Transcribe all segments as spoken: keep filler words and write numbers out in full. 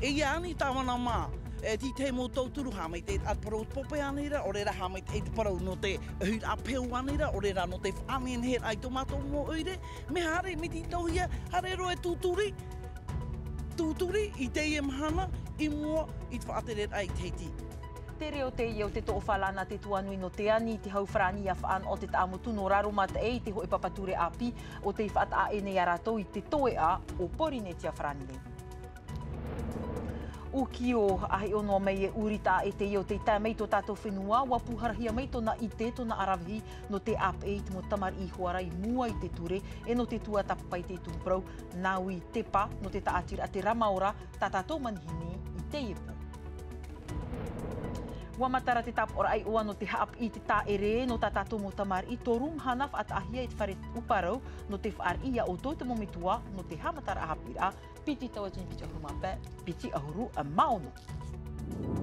E ia ani tāvana mā, e tītahi mau tauturu haʻamaitaʻiraʻa te parau o te pape ānei ra, ʻaore rā haʻamaitaʻi te parau nō te ʻohiraʻa peu ānei ra, ʻaore rā nō te faʻanehenehe i tō mātou mau ʻoire, mea haere, mea tītauhia, haere roa e tūturi, tūturi i teie mahana, i mua i te faʻatereraʻa i Tahiti. Te reo teie o te toʻofa Lana Te Tuanui nō te ani i te hau farāni ʻia faʻanaho te taʻamotu nō Raromataʻi i te hōʻē papa ture ʻāpī ʻo tei faʻataʻa ʻē nei ia rātou i te toeʻa o Porinetia Farāni nei. Ukiō, ʻa hiʻo noa mai e ʻūritaʻa ʻē teie o tei tae mai i tō tātou fenua, ʻua pūharahia mai tōna ʻite, tōna ʻaravihi nō te ʻāpeʻe i te mau tamariʻi hoara i mua i te ture, e nō te tuatāpapa i te tumu parau, nā ui te pā, nō te tāʻatiraʻa Te Rama Ora, tā tātou manihini i teie pō. ʻUa matara te tāpaʻoraʻa iʻoa nō te haʻapiʻi i te tāʻere nō tā tātou mau tamariʻi, toru mahana faʻataʻahia i te fare ʻuparau, nō te fāriʻi ia ʻoutou te mau metua, nō te haʻamataraʻa haʻapiʻiraʻa, piti tauatini piti ʻahuru mā pae, piti ʻahuru mā ono.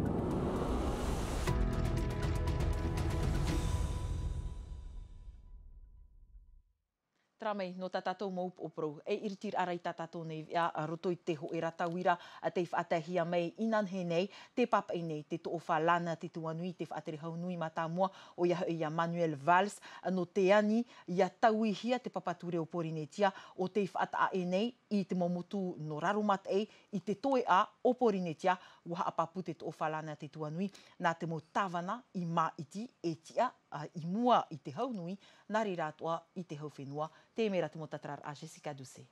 Terā mai nō tā tātou mau upoʻo parau, e iritiraʻa i tā tātou nei veʻa, ā, roto i te hōʻē rā tauira, ā, tei faʻataehia mai inanahi nei, tē pāpaʻi nei te toʻofa Lana Te Tuanui i te faʻatere hau nui mātāmua, ʻoia hoʻi ia Manuel Valls, ā, nō te ani, ʻia tauihia te papa ture o Porinetia, ʻo tei faʻataʻa ʻē nei i te mau motu nō Raromataʻi, i te toeʻa o Porinetia, ʻua haʻapāpū te toʻofa Lana Te Tuanui, nā te mau tāvana i māʻiti e tiʻa, ā, i mua i te hau nui, nā reira atoʻa i te hau fenua, te mea ra te mau tātararaʻa a Jessica Doucet.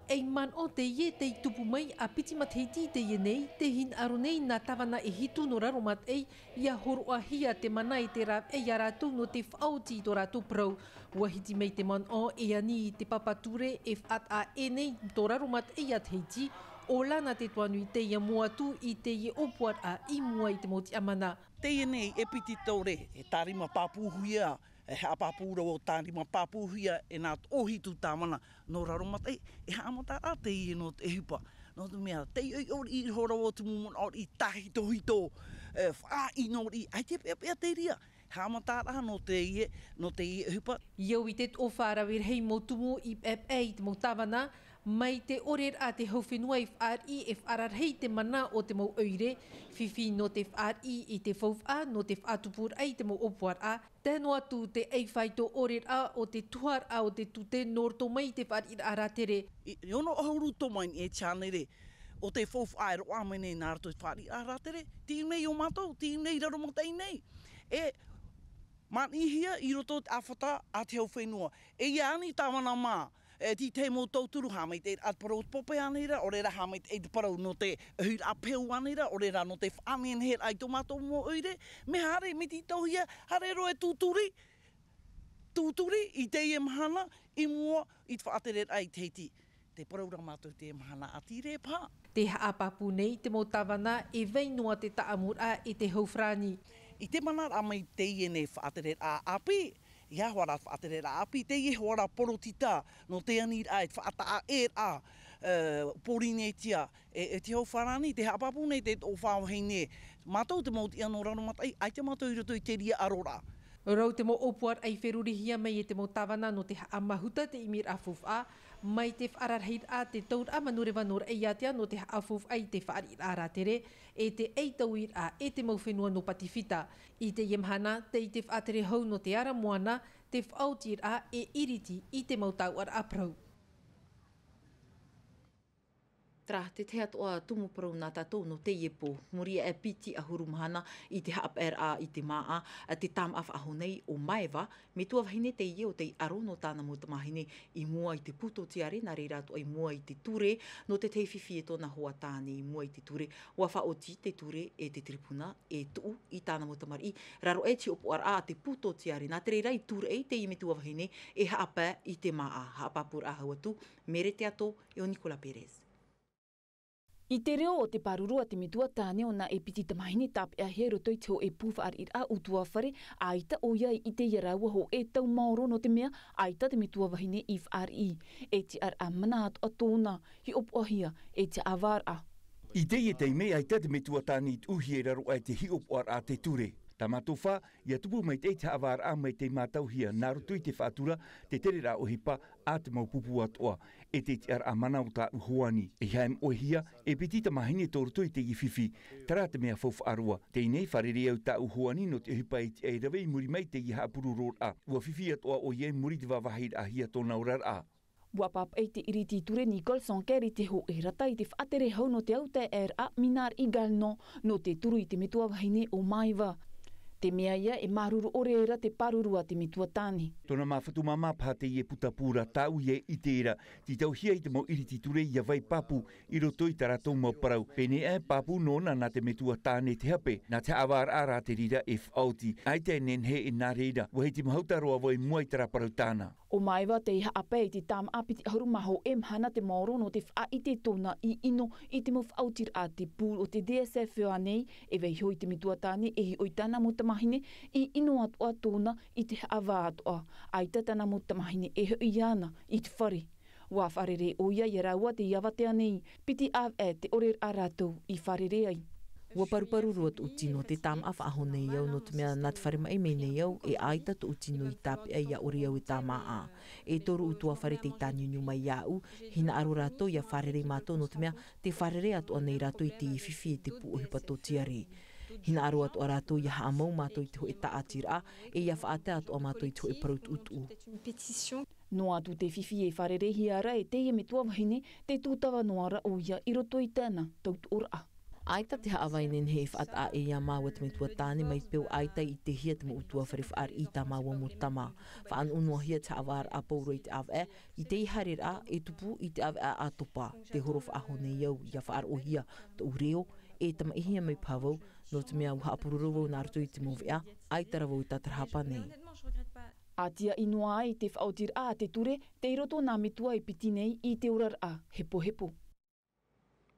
E manaʻo teie tei tupu mai ā piti matahiti i teie nei, tē hinaʻaro nei nā tāvana e hitu nō Raromataʻi, ʻia hōroʻahia te mana e te rāveʻa ia rātou nō te faʻaoti i tō rātou parau. ʻUa hiti mai te manaʻo e ani i te papa ture e faʻataʻa ʻē nei tō Raromataʻi ia Tahiti, ʻo Lana Te Tuanui teie moʻa atu i teie ʻōpuaraʻa i mua i te mau tiʻamana. Teie nei e piti ture, e tārima pāpūhia, e haʻapāpū rāua ʻo tārima pāpūhia e nā toʻohitu tāvana nō Raromataʻi, e haʻamata rā teie nō te ʻohipa. Nō te mea, tei ʻoiʻoi iho rāua te mau manaʻo i tāhitohito, e, faʻaʻino riʻi, ʻaita e peʻapeʻa te reira. Haʻamataraʻa nō teie, nō teie ʻohipa. ʻIa au i te toʻofa rave rahi mau tumu i peʻapeʻa i te mau tāvana, mai te ʻore raʻa te hau fenua i fāriʻi e faʻararahi i te mana o te mau ʻoire, fifi nō te fāriʻi i te faufaʻa, nō te faʻatupuraʻa i te mau ʻōpuaraʻa, tae noa atu te ʻaifāito ʻore raʻa o te tuhaʻaraʻa o te tute nō roto mai i te fāriʻiraʻa rātere. I, i ono ʻahuru tō mai e te hānere, ʻo te faufaʻa e roaʻa mai nei nā roto i te fāriʻiraʻa rātere, tīʻau nei ʻo mātou, tīʻau nei Raromataʻi nei. E māʻitihia i roto i te ʻāfata a te hau fenua. E ia ani tāvana mā, e tītahi mau tauturu haʻamaitaʻiraʻa te parau o te pape ānei ra, ʻaore rā haʻamaitaʻi te parau nō te ʻohiraʻa peu ānei ra, ʻaore rā nō te faʻaneheneheraʻa i tō mātou mau ʻoire, mea haere, mea tītauhia, haere roa e tūturi, tūturi i teie mahana, i mua i te faʻatereraʻa i Tahiti. Te parau ra mātou i teie mahana ʻātīrē paha. Tē haʻapāpū nei te mau tāvana e vai noa te taʻamuraʻa i te hau farāni. I te mana rā mai teie nei faʻatereraʻa ʻāpī, ʻia hoʻi rā faʻatereraʻa ʻāpī, teie hoʻi rā porotita, nō te aniraʻa e faʻataʻa ʻē rā, e, Porinetia, e, e te hau farāni, tē haʻapāpū nei te toʻofa vahine, mātou te mau tiʻa nō Raromataʻi, ʻaita mātou i roto i te reira ʻaroraʻa. Rau te mau ʻōpuaraʻa i ferurihia mai e te mau tāvana nō te haʻamahuta te ʻimiraʻa faufaʻa, mai te faʻararahiraʻa te tauraʻa manureva nō Raʻiātea nō te haʻafaufaʻa i te fāriʻiraʻa rātere, e te ʻaitauiraʻa e te mau fenua nō Patifita. I teie mahana, tei te faʻatere hau nō te ara moana, te faʻaotiraʻa e iriti i te mau tauʻaraʻa parau. Terā, te tahi atoʻa tumu parau nā tātou nō teie pō, muri aʻe piti ʻahuru mahana i te haʻapaeraʻa i te māʻa, te tāmaʻa faʻahou nei ʻo Maeva, metua vahine teie ʻo tei aro nō tāna mau tamāhine i mua i te pūtō tiare, nā reira atoʻa i mua i te ture, nō te tahi fifi e tōna hoa tāne i mua i te ture, ʻua faʻaoti te ture e te tiripuna, e tuʻu i tāna mau tamariʻi, raro aʻe te hiʻopoʻaraʻa a te pūtō tiare, nā te reira i tūraʻi teie metua vahine e haʻapae i te māʻa, haʻapāpūraʻa hau atu, Mere Teato e ʻo Nicolas Perez. I te reo o te pāruru a te metua tāne ʻo nā e piti tamāhine tāpeʻahia i roto i te hōʻē pū fāriʻiraʻa ʻutuāfare, ʻaita ʻoia i ʻite ia rāua hōʻē tau maoro nō te mea, ʻaita te metua vahine i fāriʻi. E tiʻaraʻa mana atoʻa tōna, hiʻopoʻahia, e te ʻāvāraʻa. I teie taime, ʻaita te metua tāne i tuʻuhia i raro aʻe te hiʻopoʻaraʻa a te ture. Tā mātou fā, ia tupu maitaʻi te haʻavāraʻa mai tei mātauhia nā roto i te faʻatura, te tereraʻa ʻohipa, a te mau pupu atoʻa, e te tiʻaraʻa mana o tāʻu hoani. E haʻe moʻehia, e piti tamāhine tō roto i teie fifi, terā te mea faufaʻa roa. Teie nei, fārerei au tāʻu hoani nō te ʻohipa e tiʻa e rave i muri mai teie haʻapurororaʻa. Ua fifi atoʻa ʻoia i muri i te vāvāhiraʻahia tōna oraraʻa. Ua pāpaʻi te iriti ture Nicole Sanquer i te hōʻē rata i te faʻatere hau nō te autaeaʻeraʻa Minard Galnon nō te turu i te metua vahine o Maeva. Te mea ia e māuruuru ʻore ra te pāruru a te metua tāne. Tōna māfatu māmā paha teie puta pū ra tāʻu ia i ʻite ra, tītauhia i te mau iriti ture ia vai pāpū i roto i tā rātou mau parau. Pēnei aʻe pāpū nōna nā te metua tāne te hape, nā te haʻavāraʻa rā te reira e faʻaoti. ʻAita e nehenehe e nā reira, ua hiti mahuta roa vau i mua i terā parau tāna. ʻO Maeva tei haʻapae i te tāmaʻa piti ʻahuru mā hōʻē mahana te maoro nō te faʻaʻite tōna i ʻino i te mau faʻaotiraʻa a te pū o te D S F A nei, e vaiiho i te metua tāne e hiʻo i tāna mau tamāhine i ʻino atoʻa tōna i te haʻavā atoʻa. ʻAita tāna mau tamāhine e hoʻi iāna i te fare. Ua fārerei ʻoia ia rāua tei avatea nei, piti ʻāvaʻe te ʻore a rātou i fārerei ai. Ua paruparu roa tōʻu tino, te tāmaʻa faʻahou nei au, nō te mea nā te fare maʻi mai nei au, e ʻaita tōʻu tino i tāpeʻa ia ʻore au e tāmaʻa. E toru ʻutuāfare tei tāniuniu mai iāʻu, hinaʻaro rātou ia fārerei mātou, nō te mea tē fārerei atoʻa nei rātou i te fifi e te pū ʻohipa tōtiare. Hinaʻaro atoʻa rātou ia haʻamau mātou i te hōʻē tāʻatiraʻa, e ia faʻaʻite atoʻa mātou i te hōʻē parau tuʻutuʻu. Noa atu te fifi e fārereihia ra e teie metua vahine, tē tūtava noa ra ʻoia i roto i tāna tautoʻoraʻa. ʻAita te haʻavā e nehenehe e faʻataʻa iā māua te metua tāne, mai peu ʻaita i ʻitehia te mau ʻutuāfare fāriʻi i tā māua mau tama. Faʻanuʻunuʻuhia te haʻavāraʻa pauroa i te ʻāvaʻe, i te haereraʻa e tupu i te ʻāvaʻe ʻātopa. Te horo faʻahou nei au ia faʻaroʻohia tōʻu reo, e tamaʻihia mai paha vau, nō te mea ua haʻapuroro vau nā roto i te mau veʻa, ʻaita rā vau e tātarahapa nei. ʻA tiaʻi noa ai te faʻaotiraʻa a te ture, tei roto nā metua e piti nei i te oraraʻa hepohepo.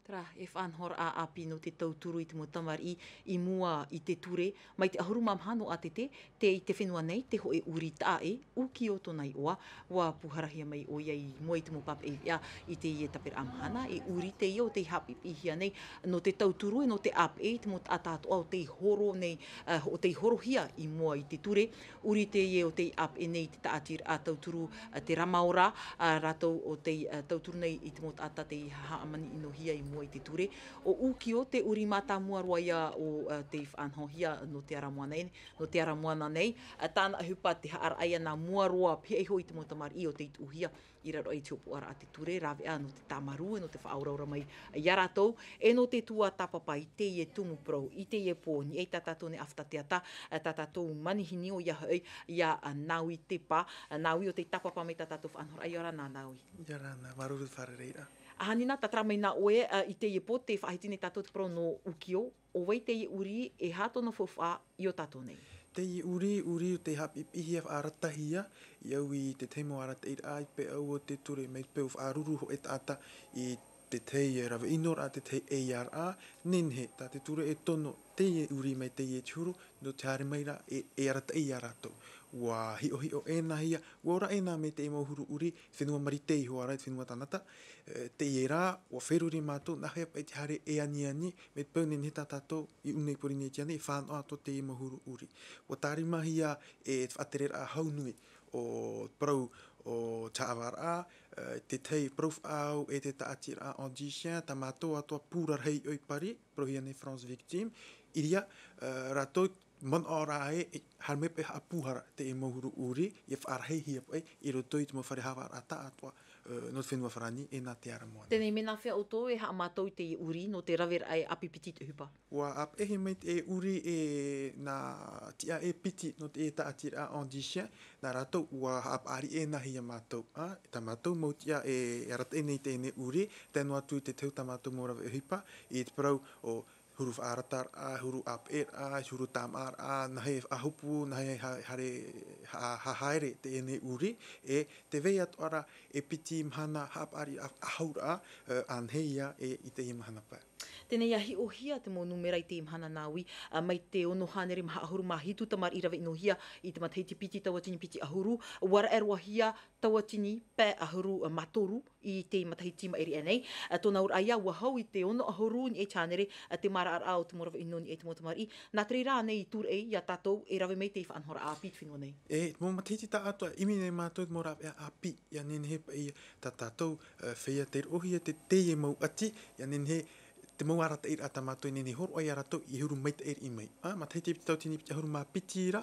Terā, e faʻanahoraʻa ʻāpī nō te tauturu i te mau tamariʻi i mua i te ture, mai te ʻahuru mā maha nō ʻātete, tei te fenua nei, te hōʻē ʻuri taʻa ʻē, Ukiō tōna iʻoa, ua pūharahia mai ʻoia i mua i te mau pāpaʻi veʻa i teie tāperaʻa mahana, e ʻuri teie ʻo tei haʻapiʻipiʻihia nei nō te tauturu e nō te ʻāpeʻe i te mau taʻata atoʻa ʻo tei horo nei, ā, ʻo tei horohia i mua i te ture, ʻuri teie ʻo tei ʻāpeʻe nei i te tāʻatiraʻa tauturu, ā, te Ramaora, ā, rātou ʻo tei, ā, tauturu nei i te mau taʻata tei haʻamaniʻinohia i mua i te ture. ʻO Ukiō te ʻuri mātāmua roa ia ʻo, ā, tei faʻanahohia nō te ara moana nei, nō te ara moana nei, ā, tāna ʻohipa te haʻaraʻa ia nā mua roa, pēhea iho i te mau tamariʻi ʻo tei tuʻuhia i raro aʻe i te hopoʻaraʻa a te ture, rāveʻa nō te tāmarū, nō te faʻaoraora mai ia rātou, e nō te tuatāpapa i teie tumu parau, i teie pō, i niʻa i tā tātou nei ʻāfata teata, ā, tā tātou manihini ʻoia hoʻi, ia, ā, Naui Tepa, ā, Naui ʻo tei tāpapa mai tā tātou faʻanahoraʻa, ʻia ora na Naui. ʻIa ora na, māuruuru i te fārereiraʻa. ʻAhani nā, tātara mai na ʻoe, ā, i teie pō, tē faʻahiti nei tātou te parau nō Ukiō, ʻo vai teie ʻuri, e aha tōna faufaʻa i ō tātou nei? Teie ʻuri, ʻuri ʻo tei haʻapiʻipiʻihia, faʻaratahia, i au i te tahi mau arataʻiraʻa i te peʻau o te ture, mai peu faʻaruru hōʻē taʻata i te tahi rave ʻino ra, te tahi ʻeiāraʻa, nehenehe, tā te ture e tono teie ʻuri mai teie te huru, nō te haere mai ra e, e arataʻi ia rātou. Ua hiʻohiʻo ʻēnahia, ua ora ʻēnā mai te mau huru ʻuri, fenua Marite iho ā ra, te fenua Tānata, e, teie rā, ua feruri mātou, nā hea paʻi te haere e aniani, mai peu nehenehe tā tātou i ʻū nei Pōrīnetia nei, e fānaʻo atoʻa teie mau huru ʻuri. Ua tārimahia e te faʻatereraʻa hau nui, ʻo te parau ʻo te haʻavāraʻa, e, te tahi parau faʻaau e te tāʻatiraʻa Andichien, tā mātou atoʻa pū rarahi i ʻō i Paris, parauhia nei France Victime, i reira, e, rātou manaʻo ra ē, e, haere mai paʻi haʻapūhara teie mau huru ʻuri, ʻia faʻarahihia paʻi i roto i te mau fare haʻavāraʻa taʻatoʻa, e, nō te fenua Farāni, e nā te ara moana. Teie nei, mea nāfea ʻoutou e haʻamātau i teie ʻuri, nō te raveraʻa e ʻāpī piti te ʻohipa? Ua ʻāpeʻehia mai teie ʻuri e nā tiʻa e piti nō teie tāʻatiraʻa Andichien, nā rātou ua haʻapaʻari ʻēnahia mātou, ā, tā mātou mau tiʻa e arataʻi nei teie nei ʻuri, tae noa atu i te tahi tā mātou mau rave ʻohipa, i te parau ʻo huru faʻarataraʻa, huru ʻāpeʻeraʻa, huru tāmāʻaraʻa, nā hea faʻahopu, nā hea ha-, haere, ha-, ha-, haere teie nei ʻuri, e tē vai atoʻa ra e piti mahana haʻapaʻari ʻa-, ʻahauraʻa, e, ānei ia e i teie mahana paʻi. Tēnei ia hiʻohia te mau nūmera i teie mahana nāʻu, ā, mai te ono hānere maha ʻahuru mā hitu tamariʻi rave ʻinohia i te matahiti piti tauatini piti ʻahuru, ua raʻe roa hia tauatini pae ʻahuru mā toru i te matahiti maʻiri aʻe nei. Ā, tōna auraʻa ia ua hau i te ono ʻahuru niʻa i te hānere, ā, te māraraʻa o te mau rave ʻino niʻa i te mau tamariʻi. Nā te reira ānei i tūraʻi ia tātou e rave mai te faʻanahoraʻa ʻāpī i te fenua nei. E, mau matahiti taʻatoʻa, ʻimi nei mātou i te mau rāveʻa ʻāpī, ia nehenehe paʻi tā tātou, ā, feiā tei roʻohia te, teie mau ʻati, ia nehenehe te mau arataʻiraʻa tā mātou e nehenehe e hōroʻa ia rātou i huru maitaʻi riʻi mai. Ā, matahiti piti tauatini piti ʻahuru mā piti ra,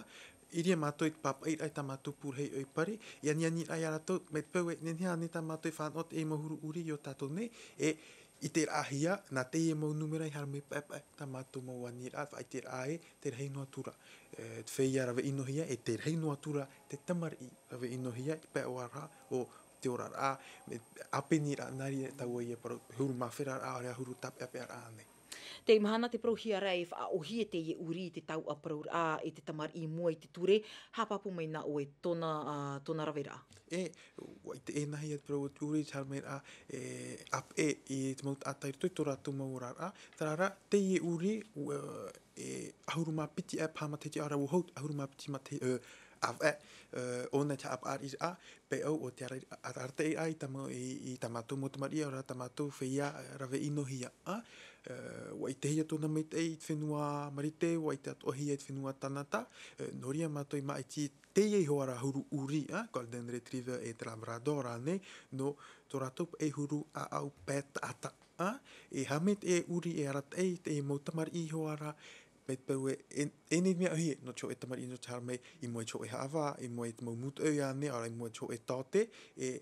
ʻiriʻa mātou i te pāpaʻiraʻa i tā mātou pū rahi ʻoipare, i anianiraʻa ia rātou, mai te peu ē, nehenehe ānei tā mātou e fānaʻo teie mau huru ʻuri i ō tātou nei, e ʻiteraʻahia, nā teie mau nūmera i haere mai paʻepaʻe tā mātou mau aniraʻa, faʻaʻiteraʻa ē, tē rahi noa atu ra. E, te feiā rave ʻinohia, e tē rahi noa atu ra te tamariʻi rave ʻinohia, i te pae ʻoaʻoaraʻa o te oraraʻa, e, ʻāpeniraʻa nā reira taua ia parau, huru māferaraʻa, ʻaore rā huru tāpeʻapeʻaraʻa ānei. Teie mahana tē parauhia ra e faʻaʻōhie teie ʻuri i te tauʻa parauraʻa e te tamariʻi i mua i te ture, haʻapāpū mai nā ʻoe tōna, ā, tōna raveraʻa. E, ua ʻite ʻē nāhea te parau o te ʻuri, te haere mai ra, e, ʻāpeʻe i te mau taʻata i roto i tō rātou mau oraraʻa, terā rā, teie ʻuri, ua, e, ʻahuru mā piti ʻae paha matahiti, ʻaore rā ua hau, ʻahuru mā piti matahi-, e, ʻāvaʻe, e, ʻōna i te haʻapaʻariʻiraʻa, pae ʻau o te ara-, a-, arataʻiraʻa i tā mau, i, i tā mātou mau tamariʻi, ʻaore rā tā mātou feiā, e, rave ʻinohia, ā. E, ua ʻitehia tōna maitaʻi i te fenua Marite, ua ʻite atoʻahia i te fenua Tānata, e, nō reira mātou i māʻiti teie iho ā rā huru ʻuri, ā, Golden Retriever e te Labrador rānei, nō tō rātou paʻi huru ʻāʻau pae taʻata, ā, e haere mai teie ʻuri e arataʻi i teie mau tamariʻi iho ā rā, mai te peu ē, e, e nehenehe mea ʻōhie, nō te hōʻē tamariʻi nō te haere mai i mua i te hōʻē haʻavā, i mua i te mau mūtoʻi ānei, ʻaore rā i mua i te hōʻē taote, e,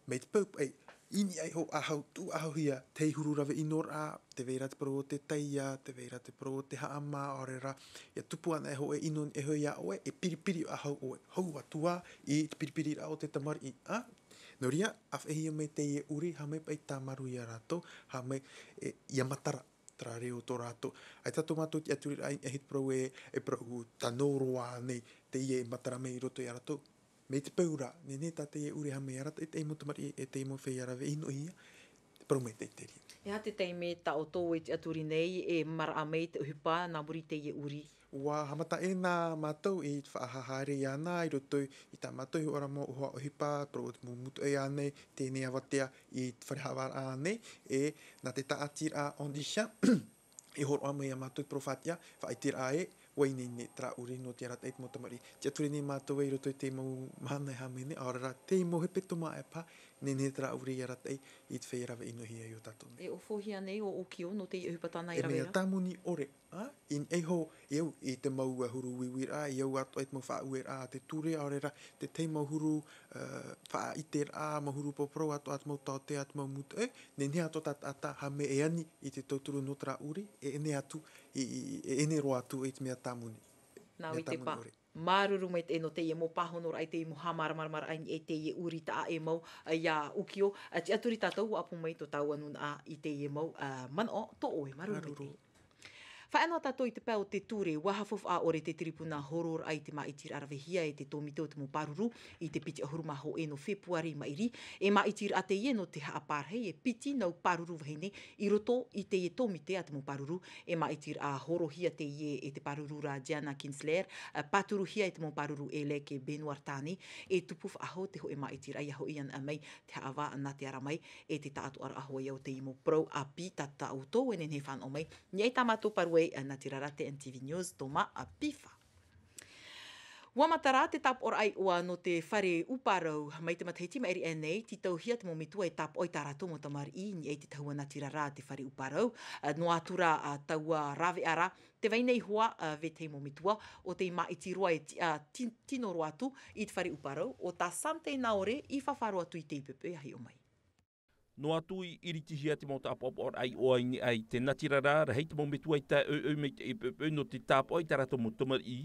mai te peu paʻi, i niʻa iho ʻāhau, tuʻu ʻāhauhia, te huru rave ʻinoraʻa, tē vai ra te parau o te taiā, tē vai ra te parau o te haʻamā, ʻaore rā, ʻia tupu anaʻe hōʻē ʻino niʻa iho ia ʻoe, e piripiri ʻāhau ʻoe, hau atu ā i te piripiriraʻa o te tamariʻi, ā? Nō reira, ʻāfaʻihia mai teie ʻuri, haere mai paʻi tāmarū ia rātou, haere mai, e, ʻia matara, terā reo tō rātou. ʻAita tō mātou tiʻaturiraʻa i niʻa i te parau ē, e parau tano roa nei, teie e matara mai i roto ia rātou. Mai te peu rā, nehenehe tā teie ʻuri e haere mai e arataʻi i teie mau tamariʻi, e teie mau feiā rave ʻinohia, te parau maitaʻi te reira. E aha te taime tā ʻoutou e tiʻaturi nei, e maraʻa mai te ʻohipa nā muri i teie ʻuri? ʻUa haʻamata ʻē nā mātou i te faʻahaere iāna i roto i tā mātou iho ā rā mau ʻohipa, parau o te mau mūtoʻi ānei, teie nei avatea i te fare haʻavāraʻa ānei, e nā te tāʻatiraʻa Andisha, i hōroʻa mai ia mātou i te parau faʻatiʻa, faʻaʻiteraʻa ē, ʻua ineine terā ʻuri nō te arataʻi i te mau tamariʻi. Tiʻaturi nei mātou ē i roto i te mau mahana e haere mai nei, ʻaore rā, te mau hepetoma e paha, nehenehe terā ʻuri e arataʻi i te feiā rave ʻinohia i ō tātou nei. E ʻofoʻohia nei ʻo ʻŌkio nō teie ʻohipa tāna e rave ra? E mea tāmoni ʻore, ā, i niʻa iho, i au, i te mau, ā, huru uiuiraʻa, i au atoʻa i te mau faʻaueraʻa a te ture, ʻaore rā, te tahi mau huru, ā, faʻaʻiteraʻa, mau huru poroporō atoʻa a te mau taote, a te mau mūtoʻi, nehenehe atoʻa tā taʻata haere mai e ani i te tauturu nō terā ʻuri, e ʻene atu, i, i, e ʻene roa atu i te mea tāmoni. Nā Mea Uitepa, tāmoni ʻore. Māuruuru maitaʻi nō teie mau pāhonoraʻa, i teie mau haʻamāramaramaraʻa i niʻa i teie ʻuri taʻa ʻē mau, ā, ia ʻŌkio, ā, tiʻaturi tātou, ʻua ʻapo mai tō tāua nūnaʻa i teie mau, ā, manaʻo, tō ʻoe, māuruuru maitaʻi. Māuruuru. Faʻaea noa tātou i te pae o te ture, ʻua faufaʻa ʻore te tiripuna hōroʻaraʻa i te māʻitiraʻa ravehia e te tōmite o te mau pāruru i te piti ʻahuru mā hōʻē nō Fepuari i maʻiri, e māʻitiraʻa teie nō te haʻapārahi e piti nau pāruru vahine i roto i teie tōmite a te mau pāruru, e māʻitiraʻa hōroʻahia teie e te pāruru ra Diana Kinsler, ā, pāturuhia e te mau pāruru Elec e Benoît Tani, e tupu faʻahou te hōʻē māʻitiraʻa, ʻia hoʻi anaʻe mai te haʻavā nā te ara mai, e te taʻatoʻaraʻa hoʻi o teie mau parau ʻāpī tā tātou e nehenehe e fānaʻo mai, i niʻa i tā mātou parau ē, ā, nā te reira te N T V News, Thomas Pifa. ʻUa matara te tāpaʻoraʻa iʻoa nō te fare ʻuparau mai te matahiti maʻiri aʻe nei, tītauhia te mau metua e tāpaʻo i tā rātou mau tamariʻi i niʻa i te tahua natirara a te fare ʻuparau, ā, noa atu rā, ā, taua rāveʻa ra, tē vai nei hoʻi, ā, vetahi mau metua, ʻo tei māʻiti roa e tiʻa ti-, tino roa atu i te fare ʻuparau, ʻo tā Sante Naore i faʻaroʻo atu i te poʻipoʻi ʻāhiʻo mai. Noa atu i ʻiritihia te mau tāpaʻoraʻa iʻoa i niʻa i te natirara, rahi te mau metua i tae ʻoiʻoi mai te poʻipoʻi nō te tāpaʻo i tā rātou mau tamariʻi,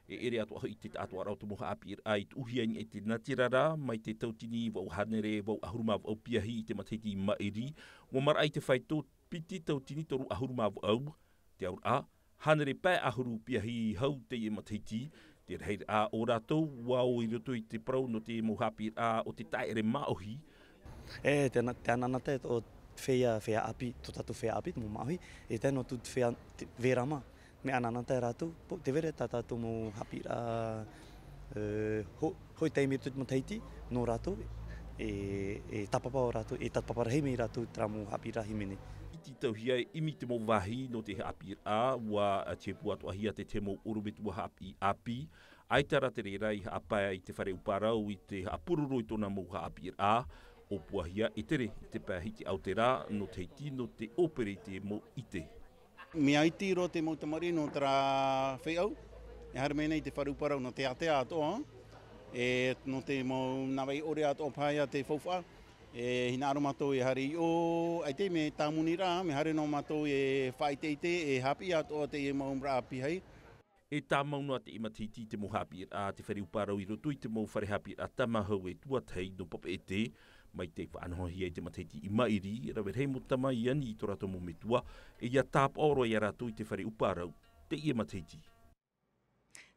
e ʻere atoʻa hoʻi te taʻatoʻaraʻa o te mau haʻapiʻiraʻa i tuʻuhia i niʻa i te natirara, mai te tauatini vaʻu hānere vaʻu ʻahuru mā vaʻu piahi i te matahiti maʻiri, ʻua maraʻa i te faito piti tauatini toru ʻahuru mā vaʻu, te auraʻa, hānere pae ʻahuru piahi hau teie matahiti, te rahiraʻa o rātou ʻua ō i roto i te parau nō te mau haʻapiʻiraʻa o te taʻaʻere māʻohi. E, te ana-, te anaanatae o, Feiā, feiā ʻāpī, tō tātou feiā ʻāpī, te mau māʻohi, e tae noa atu te feiā te, vērama. Mea ʻanaʻanatae rātou, pō, tē vai ra tā tātou mau haʻapiʻiraʻa, e, ho-, hoʻi taime i roto i te matahiti, nō rātou, e, e tāpapa ʻo rātou, e tāpapa rahi mai rātou terā mau haʻapiʻiraʻa hīmene. I tītauhia e ʻimi te mau vāhi nō te haʻapiʻiraʻa, ʻua tīaʻi atoʻahia te tahi mau ʻorometua haʻapiʻi ʻāpī, ʻaita rā te reira i haʻapae i te fare ʻuparau i te haʻapuroro i tōna mau haʻapiʻiraʻa, ʻōpuahia e tere i te pae Hiti Aotera nō Tahiti nō te ʻōpere i te mau ʻite. Mea iti roa te mau tamariʻi nō terā feiʻau, e haere mai nei i te fare ʻuparau nō te ātea atoʻa, e nō te mau nāvaʻi ʻore atoʻa paha ia te faufaʻa, e hinaʻaro mātou e haere i ʻō, ʻaita mea tāmoni rā, mea haere noa mātou e faʻaʻiteʻite, e haʻapiʻi atoʻa teie mau ʻōmuraʻa pīhaʻi. E tāmau noa teie matahiti i te mau haʻapiʻiraʻa a te fare ʻuparau i roto i te mau fare haʻapiʻiraʻa tāmāhau e tuatahi nō Papeʻete, mai tei faʻanahohia i te matahiti i maʻiri, rave rahi mau tama i ani i tō rātou mau metua, e ʻia tāpaʻo roa ia rātou i te fare ʻuparau, teie matahiti.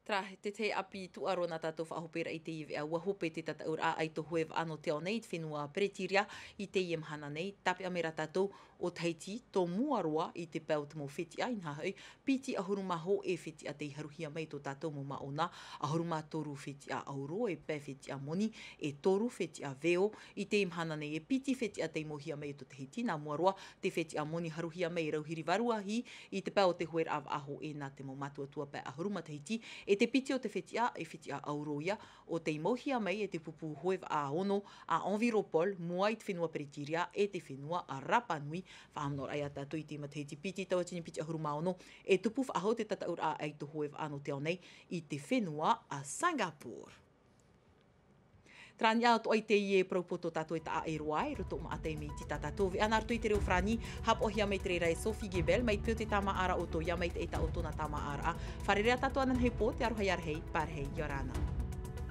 Terā, te tahi ʻāpī tuʻaro nā tātou faʻahoperaʻa i teie veʻa, ʻua hope te tataʻuraʻa ʻaito hoe vaʻa nō te ao nei i te fenua Peretiria i teie mahana nei, tāpeʻa mai rā tātou ʻo Tahiti, tō mua roa i te pae o te mau fetiʻa, inaha hoʻi, piti ʻahuru mā hōʻē fetiʻa tei haruhia mai tō tātou mau māʻona, ʻahuru mā toru fetiʻa ʻauro, e pae fetiʻa moni, e toru fetiʻa veo, i teie mahana nei e piti fetiʻa tei mauhia mai i tō Tahiti, nā mua roa, te fetiʻa moni haruhia mai e rauhiri vārua hī, i te pae o te hoeraʻa vaʻa hōʻē nā te mau mātuatua pae ʻahuru matahiti, e te piti o te fetiʻa, e fetiʻa ʻauro ia, ʻo tei mauhia mai e te pupu hoe vaʻa ono a Enviropol, mua i te fenua Peretiria e te fenua a Rapa Nui. Faʻahaʻamanaʻo ia tātou i te matahiti piti tauatini piti ʻahuru mā ono, e tupu faʻahou te tataʻuraʻa ʻaito hoe vaʻa nō te ao nei i te fenua a Singapore. Terā atoʻa teie parau poto tātou e taʻa ʻē roa i roto o Maʻa Taime i te tātou veʻa nā roto i te reo farāni, haʻapaʻohia mai te reira e Sophie Gebel, mai te peu te tāmāʻaraʻa o tō ia mai te ʻeta o tōna tāmāʻaraʻa. Fārerei tātou ananahi pō, te aroha ia rahi, pārahi, ʻia ora na.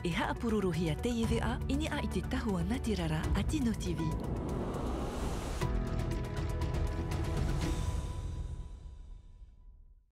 E haʻapurorohia teie veʻa i niʻa i te tahua nātirara a Tino TV.